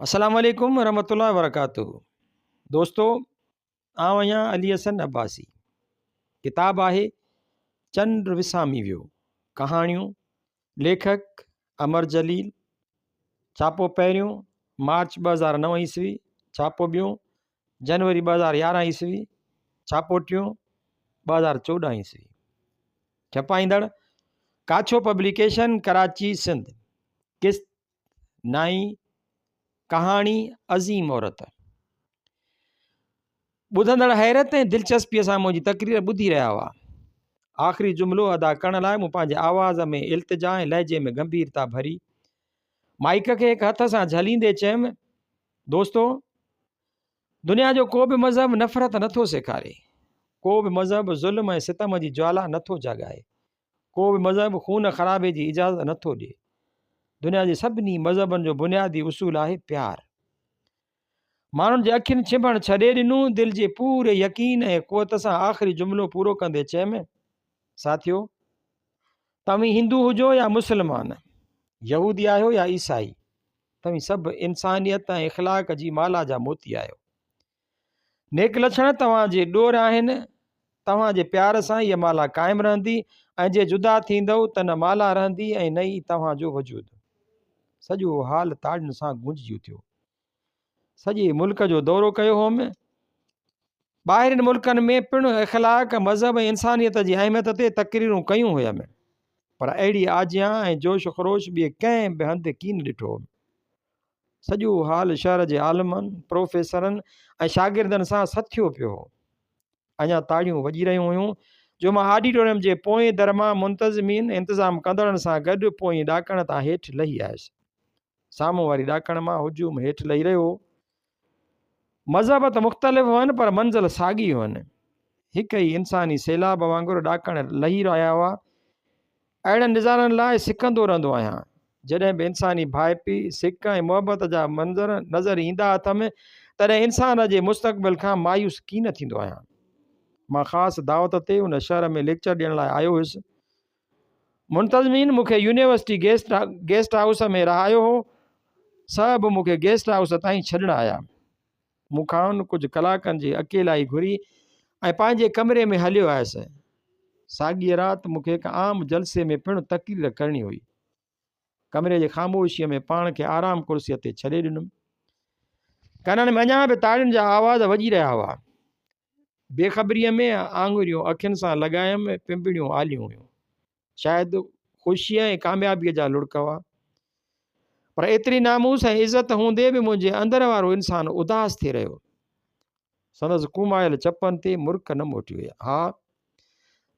السلام عليڪم ورحمة الله وبرڪاته دوستو آئون آهيان علي حسن عباسي ڪتاب آهي چنڊ وسامي ويو ڪهاڻيون ليکڪ امر جليل ڇاپو پهريون مارچ 2009 عيسوي ڇاپو ٻيون جنوري 2011 عيسوي ڇاپو ٽيون 2014 عيسوي ڇپائيندڙ ڪاڇو پبليڪيشن ڪراچي سنڌ قسط نائين ڪهاڻي عظيم عورت. ٻڌندڙ حيرت ۽ دلچسپيء سان منهنجي تقرير ٻڌي رهيا هئا. آخري جملو ادا ڪرڻ لاء مون پنهنجي آواز ۾ التجا ۽ لهجي ۾ گنڀيرتا ڀري مائيڪ کي هڪ هٿ سان جهليندي چيم، دوستو! دنيا جو ڪو به مذهب نفرت نٿو سيکاري. ڪو به مذهب ظلم ۽ ستم جي جوالا نٿو جاڳائي. ڪو به مذهب خون خرابي جي اجازت نه ٿو ڏئي. دنيا جي سڀني مذهبن جو بنيادي اصول آهي پيار. ماڻهن جي اکين ڇنڀڻ ڇڏي ڏنو، دل جي پوري يقين ۽ قوت سان آخري جملو پورو ڪندي چيم، ساٿيو! توهين هندو هجو يا مسلمان، يهودي آهيو يا عيسائي، توهين سڀ انسانيت ۽ اخلاق جي مالا جا موتي آهيو. نيڪ لڇڻ توهان جي ڏور آهن، توهان جي پيار سان هيء مالا قائم رهندي ۽ جي جدا ٿيندؤ ته نه مالا رهندي ۽ نه ئي توهان جو وجود. سڄو هال تاڙين سان گونججي اٿيو. سڄي ملڪ جو دورو ڪيو هوم. ٻاهرين ملڪن ۾ پڻ اخلاق، مذهب ۽ انسانيت جي اهميت تي تقريرون ڪيون هيم، پر اهڙي آجيان ۽ جوش خروش ٻئي ڪنهن به هنڌ ڪين ڏٺو هوم. سڄو هال شهر جي عالمن، پروفيسرن ۽ شاگردن سان سٿيو پيو هو. اڃا تاڙيون وڄي رهيون هيون جو مان آڊيٽوريم جي پوئين در مان منتظمين، انتظام ڪندڙن سان گڏ پوئين ڏاڪڻ تان هيٺ لهي آيس. سامهون واري ڏاڪڻ مان هجوم هيٺ لهي رهيو هو. مذهب ته مختلف هئن پر منزل ساڳي هئن. هڪ ئي انساني سيلاب وانگر ڏاڪڻ لهي رهيا هئا. اهڙن نظارن لاء سڪندو رهندو آهيان. جڏهن به انساني ڀائپي، سڪ ۽ محبت جا منظر نظر ايندا اٿم، تڏهن انسان جي مستقبل کان مايوس ڪين ٿيندو آهيان. مان خاص دعوت تي ان شهر ۾ ليڪچر ڏيڻ لاء آيو هيس. منتظمين مون کي يونيورسٽي گيسٽ هائوس ۾ رهايو هو. سه به مون کي گيسٽ هائوس تائين ڇڏڻ آيا. مون کانئن ڪجهه ڪلاڪن جي اڪيلائي گهري ۽ پنهنجي ڪمري ۾ هليو آيس. ساڳيء رات مون کي هڪ عام جلسي ۾ پڻ تقرير ڪرڻي هئي. ڪمري جي خاموشيء ۾ پاڻ کي آرام ڪرسيء تي ڇڏي ڏنم. ڪنن ۾ اڃا به تاڙين جا آواز وڄي رهيا هئا. بي خبريء ۾ آڱريون اکين سان لڳايم، پنبڻيون آليون هيون. شايد خوشيء ۽ ڪاميابيء جا لڙڪ هئا. پر ايتري ناموس ۽ عزت هوندي به منهنجي اندر وارو انسان اداس ٿي رهيو. سندس ڪومايل چپن تي مرڪ نه موٽي هئي. ها،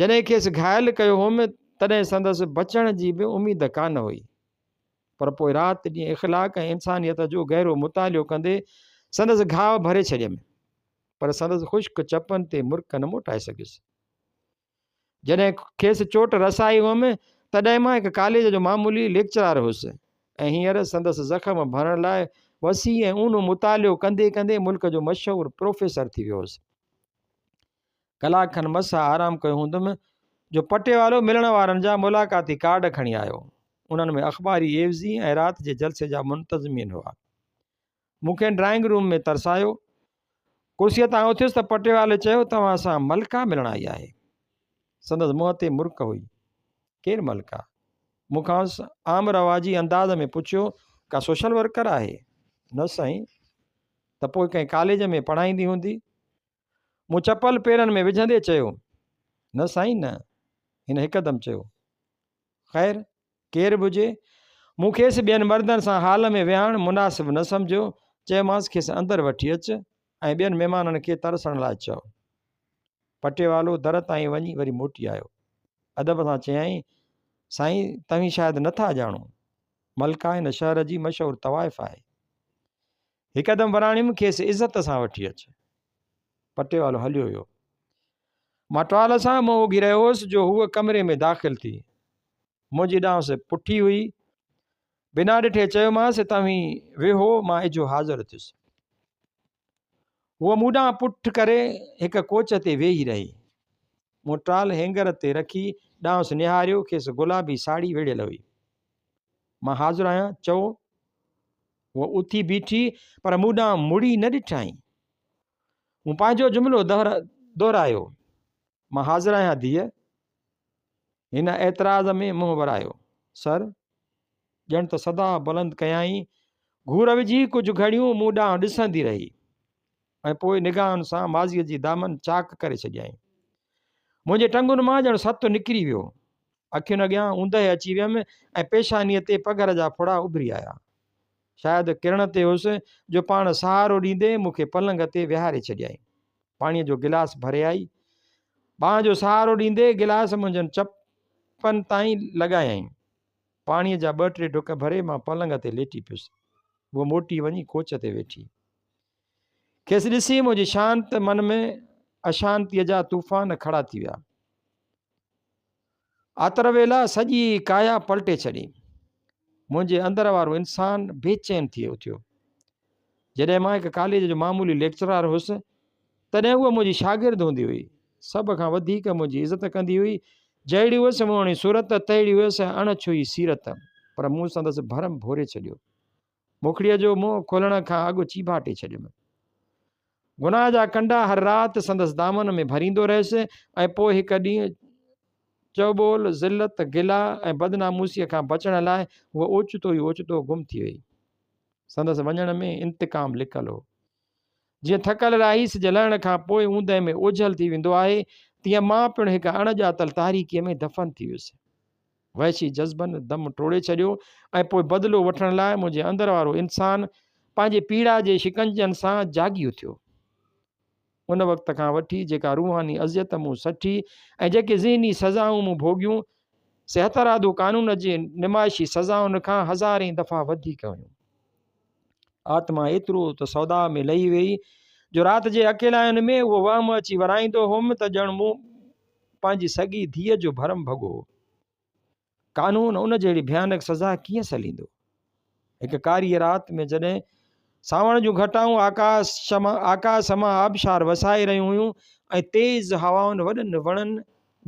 جڏهن کيس گهايل ڪيو هوم، تڏهن سندس بچڻ جي به اميد ڪانه هئي. پر پوء رات ڏينهن اخلاق ۽ انسانيت جو گهرو مطالعو ڪندي سندس گهاء ڀري ڇڏيم. پر سندس خشڪ چپن تي مرڪ نه موٽائي سگهيس. جڏهن کيس چوٽ رسائي هئم، تڏهن مان هڪ ڪاليج جو معمولي ليڪچرار هيس ۽ هينئر سندس زخم ڀرڻ لاء وسيع ۽ اونهو مطالعو ڪندي ڪندي ملڪ جو مشهور پروفيسر ٿي ويو هوس. ڪلاڪ کن مس آرام ڪيو هوندم جو پٽيوالو ملڻ وارن جا ملاقاتي ڪارڊ کڻي آيو. انهن ۾ اخباري عيوضي ۽ رات جي جلسي جا منتظمين هئا. مون کين ڊرائنگ روم ۾ ترسايو. ڪرسيء تان اٿيس ته پٽيوالي چيو، توهان سان ملڪا ملڻ آئي آهي. سندس منهن تي مرڪ هئي. ڪير ملڪا؟ مون کانئس عام رواجي انداز ۾ پڇيو، ڪا سوشل ورڪر آهي؟ نه سائين. ته پوء ڪنهن ڪاليج ۾ پڙهائيندي هوندي؟ مون چپل پيرن ۾ وجهندي چيو، نه سائين نه. هن هڪدم چيو. خير، ڪير به هجي، مون کيس ٻين مردن سان هال ۾ ويهارڻ مناسب نه سمجهيو، چيومانس کيس اندر وٺي اچ ۽ ٻين مهمانن کي ترسڻ لاء چئو. پٽيوالو در تائين وڃي وري موٽي آيو. ادب سان چيائين، سائين توهين شايد نه ٿا ڄاڻو، ملڪا هن شهر جي مشهور طوائف آهي. هڪدم وراڻيم، کيس عزت سان وٺي اچ. پٽيوالو هليو ويو. مان ٽوال سان منهن اگهي رهيو هوس جو هوء ڪمري ۾ داخل ٿي. منهنجي ڏانهس پٺي هئي. بنا ڏٺي چيومانس، توهين ويهو، مان اجهو حاضر ٿيس. هوء مون ڏانهن پٺ ڪري هڪ ڪوچ تي ويهي رهي. مون ٽوال هينگر تي رکي ڏانهس نهاريو، کيس گلابي ساڙهي ويڙهيل هئي. مان حاضر آهيان، چئو. هوء اٿي بيٺي پر مون ڏانهن مڙي نه ڏٺائين. مون پنهنجو جملو دهرايو، مان حاضر آهيان ڌيء. هن اعتراض ۾ منهن ورايو، سر! ڄڻ ته صدا بلند ڪيائين. گهور وجهي ڪجهه گهڙيون مون ڏانهن ڏسندي رهي ۽ پوء نگاهن سان ماضيء جي دامن چاڪ ڪري ڇڏيائين. منهنجي ٽنگن مان ڄڻ ست نڪري ويو. اکين اڳيان اوندهه اچي ويم ۽ پيشانيء تي پگهر جا ڦڙا اڀري آيا. شايد ڪرڻ تي هيس جو پاڻ سهارو ڏيندي مون کي پلنگ تي ويهاري ڇڏيائين. پاڻيء جو گلاس ڀري آئي. ٻانهن جو سهارو ڏيندي گلاس منهنجن چپن تائين لڳايائين. پاڻيء جا ٻه ٽي ڍڪ ڀري مان پلنگ تي ليٽي پيس. هوء موٽي وڃي ڪوچ تي ويٺي. کيس ڏسي منهنجي شانت من ۾ اشانتيء جا طوفان کڙا ٿي ويا. آتر ويلا سڄي ڪايا پلٽي ڇڏي. منهنجي اندر وارو انسان بي چين ٿي اٿيو. جڏهن مان هڪ ڪاليج جو معمولي ليڪچرار هيس، تڏهن هوء منهنجي شاگرد هوندي هئي. سڀ کان وڌيڪ منهنجي عزت ڪندي هئي. جهڙي هيس موهڻي صورت، تهڙي هيس اڻ ڇهي سيرت. پر مون سندس ڀرم ڀوري ڇڏيو. مکڙيء جو منهن کولڻ کان اڳ چيڀاٽي ڇڏيم. گناهه جا ڪنڊا هر رات سندس دامن ۾ ڀريندو رهيس ۽ پوء هڪ ڏينهن چؤٻول، ذلت، گلا ۽ بدناموسيء کان بچڻ لاء هوء اوچتو ئي اوچتو گم ٿي وئي. سندس وڃڻ ۾ انتقام لڪل هو. جيئن ٿڪل راهي سج لهڻ کان پوء اوندهه ۾ اوجهل ٿي ويندو آهي، تيئن مان پڻ هڪ اڻ ڄاتل تاريڪيء ۾ دفن ٿي ويس. وحشي جذبن دم ٽوڙي ڇڏيو ۽ پوء بدلو وٺڻ لاء منهنجي اندر وارو انسان پنهنجي پيڙا جي شڪنجن سان جاڳي اٿيو. ان وقت کان وٺي جيڪا روحاني اذيت مون سٺي ۽ جيڪي ذهني سزائون مون ڀوڳيون، سي هٿرادو قانون جي نمائشي سزائن کان هزارين دفعا وڌيڪ هيون. آتما ايترو ته سوداء ۾ لهي ويئي جو رات جي اڪيلاين ۾ اهو وهم اچي ورائيندو هوم ته ڄڻ مون پنهنجي سڳي ڌيء جو ڀرم ڀڳو هو. قانون ان جهڙي ڀيانڪ سزا ڪيئن سليندو؟ هڪ ڪاريء رات ۾ جڏهن سانوڻ جون گهٽائون آڪاس مان آبشار وسائي رهيون هيون ۽ تيز هوائن وڏن وڻن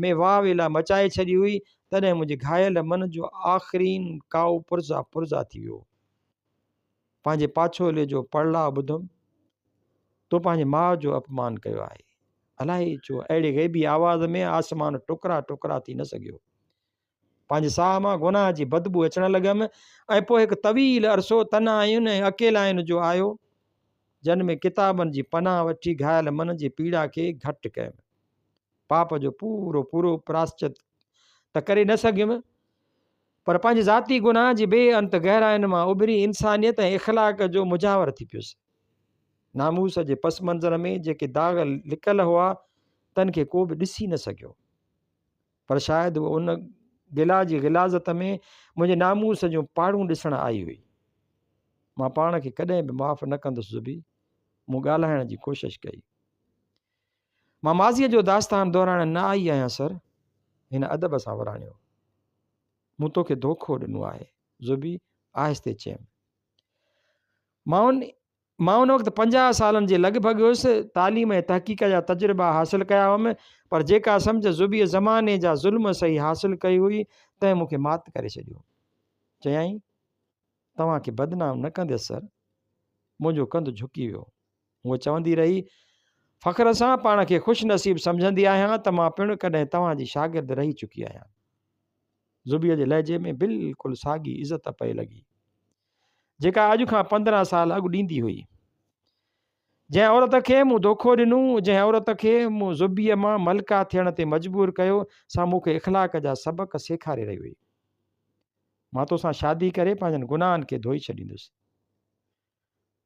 ۾ واويلا مچائي ڇڏي هئي، تڏهن منهنجي گهايل من جو آخرين ڪائو پرزا پرزا ٿي ويو. پنهنجي پاڇولي جو پڙلاء ٻڌم، تو پنهنجي ماء جو اپمان ڪيو آهي. الائي ڇو اهڙي غيبي آواز ۾ آسمان ٽڪرا ٽڪرا ٿي نه سگهيو. پنهنجي ساهه مان گناهه جي بدبوء اچڻ لڳم ۽ پوء هڪ طويل عرصو تنهائين ۽ اڪيلائين جو آيو، جن ۾ ڪتابن جي پناهه وٺي گهايل من جي پيڙا کي گهٽ ڪيم. پاپ جو پورو پورو پراسچت ته ڪري نه سگهيم، پر پنهنجي ذاتي گناهه جي بي انت گهراين مان اڀري انسانيت ۽ اخلاق جو مجاور ٿي پيس. ناموس جي پس منظر ۾ جيڪي داغ لڪل هئا، تن کي ڪو به ڏسي نه سگهيو. پر شايد هوء ان گلا جي غلاظت ۾ منهنجي ناموس جون پاڙون ڏسڻ آئي هئي. مان پاڻ کي ڪڏهن به معاف نه ڪندس زبي، مون ڳالهائڻ جي ڪوشش ڪئي. مان ماضيء جو داستان دهرائڻ نه آئي آهيان سر، هن ادب سان وراڻيو. مون توکي دوکو ڏنو آهي، زبي آهستي چيم. مان مان ان وقت 50 سالن جي لڳ ڀڳ هيس. تعليم ۽ تحقيق جا تجربا حاصل ڪيا هئم، پر جيڪا سمجهه زبيء زماني جا ظلم سهي حاصل ڪئي هئي، تنهن مون کي مات ڪري ڇڏيو. چيائين، توهان کي بدنام نه ڪنديس سر. منهنجو ڪنڌ جهڪي ويو. هوء چوندي رهي، فخر سان پاڻ کي خوش نصيب سمجهندي آهيان ته مان پڻ ڪڏهن توهان جي شاگرد رهي چڪي آهيان. زبيء جي لهجي ۾ بلڪل ساڳي عزت پئي لڳي، جيڪا اڄ کان 15 سال اڳ ڏيندي هئي. جنهن عورت کي مون دوکو ڏنو، جنهن عورت کي مون زبيء مان ملڪه ٿيڻ تي مجبور ڪيو، سا مون کي اخلاق جا سبق سيکاري رهي هئي. مان توسان شادي ڪري پنهنجن گناهن کي ڌوئي ڇڏيندس.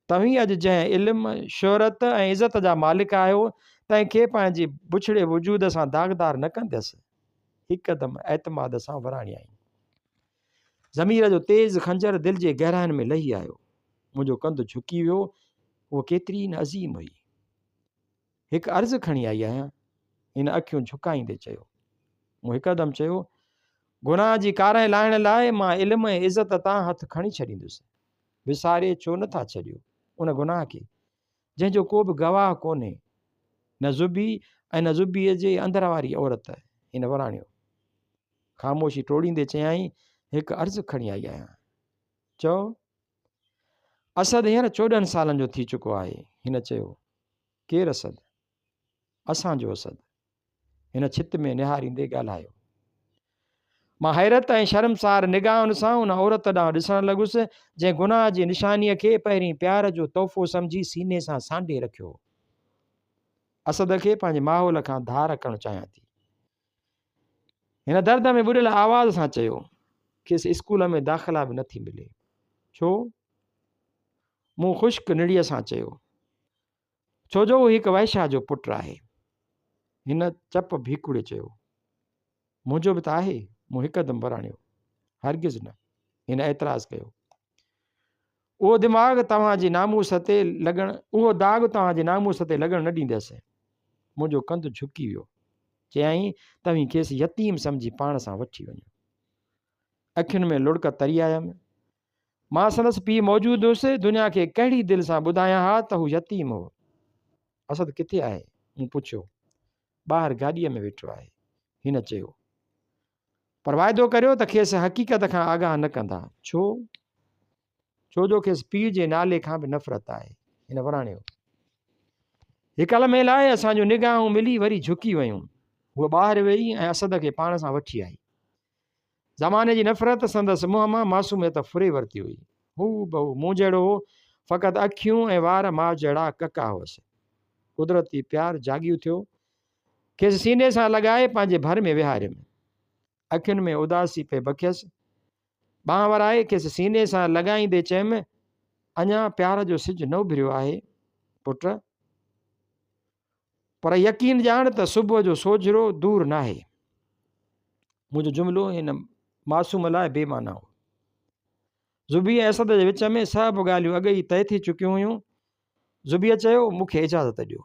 توهين اڄ جنهن علم، شهرت ۽ عزت جا مالڪ آهيو، تنهن کي پنهنجي بڇڙي وجود سان داغدار نه ڪنديس. هڪدم اعتماد سان وراڻيائين. ضمير جو تيز خنجر دل جي گهراين ۾ لهي آيو. منهنجو ڪنڌ جهڪي ويو. هوء ڪيتري نه عظيم هئي. هڪ عرض کڻي آئي آهيان. هن اکيون جهڪائيندي چيو. مون هڪدم چيو، گناهه جي ڪارنهن لاهڻ لاء مان علم ۽ عزت تان هٿ کڻي ڇڏيندس. وساري ڇو نه ٿا ڇڏيو ان گناهه کي، جنهن جو ڪو به گواهه ڪونهي، نه زبي ۽ نه زبيء جي اندر واري عورت، هن وراڻيو. خاموشي ٽوڙيندي چيائين، هڪ عرض کڻي آئي آهيان. چئو. اسد هينئر 14 سالن جو ٿي چڪو آهي. هن چيو. ڪير اسد؟ اسان جو اسد. هن ڇت ۾ نهاريندي ڳالهايو. مان حيرت ۽ شرمسار نگاهن سان ان عورت ڏانهن ڏسڻ لڳس، جنهن گناهه جي نشانيء کي پهرين پيار جو تحفو سمجهي سيني سان سانڍي رکيو هو. اسد کي پنهنجي ماحول کان ڌار ڪرڻ چاهيان ٿي. هن درد ۾ ٻڏل آواز سان چيو. کيس اسڪول ۾ داخلا به نٿي ملي. ڇو؟ مون خشڪ نڙيء سان چيو. ڇو جو هو هڪ وئشيا جو پٽ آهي. هن چپ ڀيڪوڙي چيو. منهنجو به ته آهي. مون هڪدم وراڻيو. هرگز نه. هن اعتراض ڪيو. اهو دماغ توهان جي ناموس تي لڳڻ اهو داغ توهان جي ناموس تي لڳڻ نه ڏيندس. منهنجو ڪنڌ جهڪي ويو. چيائين، توهين کيس يتيم سمجهي پاڻ سان وٺي وڃو. اکين ۾ لڙڪ تري آيم. مان سندس پيء موجود هيس، دنيا کي ڪهڙي دل سان ٻڌايان ها ته هو يتيم هو. اسد ڪٿي آهي؟ مون پڇيو. ٻاهر گاڏيء ۾ ويٺو آهي. هن چيو. پر واعدو ڪريو ته کيس حقيقت کان آگاهه نه ڪندا. ڇو؟ ڇو جو کيس پيء جي نالي کان به نفرت آهي. هن وراڻيو. هڪ لمحي لاء اسان جون نگاهون ملي وري جهڪي ويون. هوء ٻاهر ويئي ۽ اسد کي پاڻ سان وٺي آئي. زماني جي نفرت سندس منهن مان معصوميت ڦري ورتي هئي. هو بهو مون جهڙو هو، فقط اکيون ۽ وار ماء جهڙا ڪڪا هئس. قدرتي پيار جاڳي اٿيو. کيس سيني سان لڳائي پنهنجي ڀر ۾ ويهاريم. اکين ۾ اداسي پئي بکيس. ٻانهن ورائي کيس سيني سان لڳائيندي چيم، اڃا پيار جو سج نه اڀريو آهي، پٽ. پر يقين ڄاڻ ته صبح جو سوجهرو دور ناهي. منهنجو جملو هن معصوم لاء بي معنيٰ هو. زبي ۽ اسد جي وچ ۾ سڀ ڳالهيون اڳ ئي طئي ٿي چڪيون هيون. زبيء چيو، مون کي اجازت ڏيو.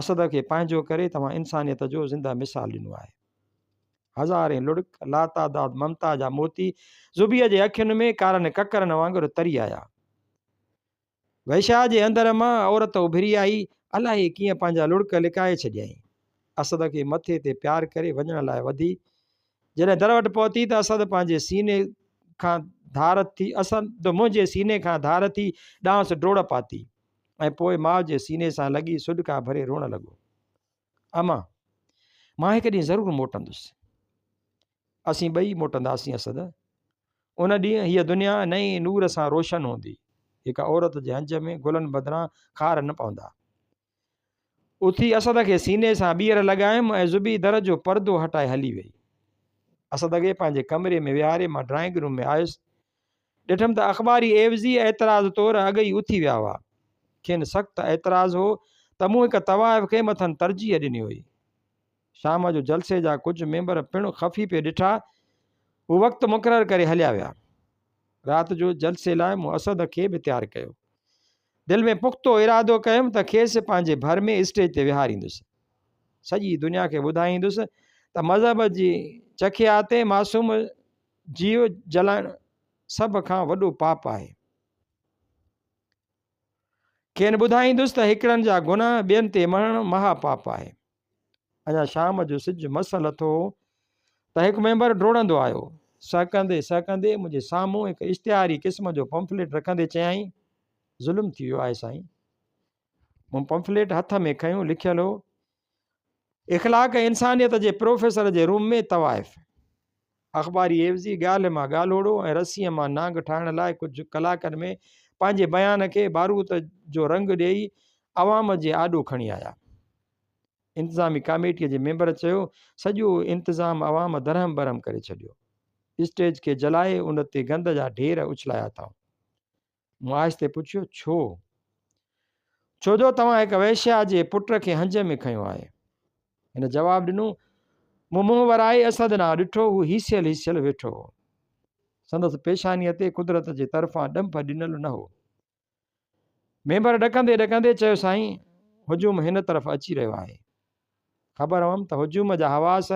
اسد کي پنهنجو ڪري توهان انسانيت جو زنده مثال ڏنو آهي. هزارين لڙڪ، لاتعداد ممتا جا موتي زبيء جي اکين ۾ ڪارن ڪڪرن وانگر تري آيا. وئشيا جي اندر مان عورت اڀري آئي، الائي ڪيئن پنهنجا لڙڪ لڪائي ڇڏيائين. اسد کي مٿي تي پيار ڪري وڃڻ لاء وڌي. جڏهن در وٽ پهتي ته اسد پنهنجي سيني کان ڌار ٿي اسد منهنجي سيني کان ڌار ٿي ڏانهس ڊوڙ پاتي ۽ پوء ماء جي سيني سان لڳي سڏڪا ڀري روئڻ لڳو. امان! مان هڪ ڏينهن ضرور موٽندس. اسين ٻئي موٽنداسين اسد! ان ڏينهن هيء دنيا نئين نور سان روشن هوندي. هڪ عورت جي هنج ۾ گلن بدران خار نه پوندا. اٿي اسد کي سيني سان ٻيهر لڳايم ۽ زبي در جو پردو هٽائي هلي وئي. اسد کي پنهنجي ڪمري ۾ ويهاري مان ڊرائنگ روم ۾ آيس. ڏٺم ته اخباري عيوضي اعتراض طور اڳ ئي اٿي ويا هئا. کين سخت اعتراض هو ته مون هڪ طوائف کي مٿن ترجيح ڏني هئي. شام جو جلسي جا ڪجهه ميمبر پڻ خفي پئي ڏٺا. هو وقت مقرر ڪري هليا ويا. رات جو جلسي لاء مون اسد کي به تيار ڪيو. دل ۾ پختو ارادو ڪيم ته کيس پنهنجي ڀر ۾ اسٽيج تي ويهاريندس. سڄي دنيا کي ٻڌائيندس ته مذهب جي چکيا تي معصوم جيو جلائڻ سڀ کان وڏو پاپ آهي. کين ٻڌائيندس ته هڪڙن جا گناهه ٻين تي مڙهڻ مها پاپ آهي. اڃا شام جو سج مس لٿو هو ته هڪ ميمبر ڊوڙندو آيو. سهڪندي سهڪندي منهنجي سامهون هڪ اشتهاري قسم جو پمفليٽ رکندي چيائين، ظلم ٿي ويو آهي سائين. مون پمفليٽ هٿ ۾ کنيو، لکيل هو، اخلاق ۽ انسانيت جي پروفيسر جي روم ۾ طوائف. اخباري عيوضي ڳالهه مان ڳالهوڙو ۽ رسيء مان نانگ ٺاهڻ لاء ڪجهه ڪلاڪن ۾ پنهنجي بيان کي بارود جو رنگ ڏيئي عوام جي آڏو کڻي آيا. انتظامي ڪاميٽيء جي ميمبر چيو، سڄو انتظام عوام درهم برهم ڪري ڇڏيو. اسٽيج کي جلائي ان تي گند جا ڍير اڇلايا اٿائون. مون آهستي پڇيو، ڇو؟ ڇو جو توهان هڪ وئشيا جي پٽ کي هنج ۾ کنيو آهي. هن جواب ڏنو. مون منهن ورائي اسد ڏانهن ڏٺو، هو هيسيل هيسيل ويٺو هو. سندس پيشانيء تي قدرت جي طرفان ڏنڀ ڏنل نه هو. ميمبر ڏڪندي ڏڪندي چيو، سائين، هجوم هن طرف اچي رهيو آهي. خبر هئم ته هجوم جا حواس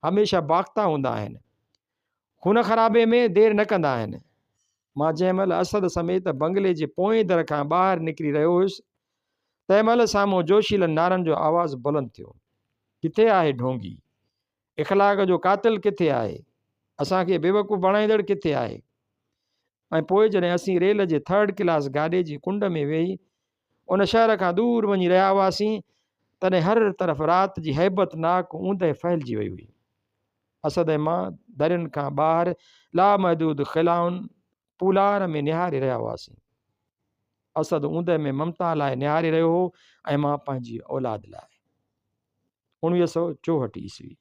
هميشه باخته هوندا آهن. خون خرابي ۾ دير نه ڪندا آهن. مان جنهن مهل اسد سميت بنگلي جي پوئين در کان ٻاهر نڪري رهيو هيس، تنهن مهل سامهون جوشيلن نعرن جو آواز بلند ٿيو. ڪٿي آهي ڍونگي؟ اخلاق جو قاتل ڪٿي آهي؟ اسان کي بيوقوف بڻائيندڙ ڪٿي آهي؟ ۽ پوء جڏهن اسين ريل جي ٿرڊ ڪلاس گاڏي جي ڪنڊ ۾ ويهي ان شهر کان دور وڃي رهيا هئاسين، تڏهن هر طرف رات جي هيبتناڪ اوندهه ڦهلجي وئي هئي. اسد ۽ مان درين کان ٻاهر لامحدود خلائن پولار ۾ نهاري رهيا هئاسين. اسد اوندهه ۾ ممتا لاء نهاري رهيو هو ۽ مان پنهنجي اولاد لاء. 1964 عيسوي.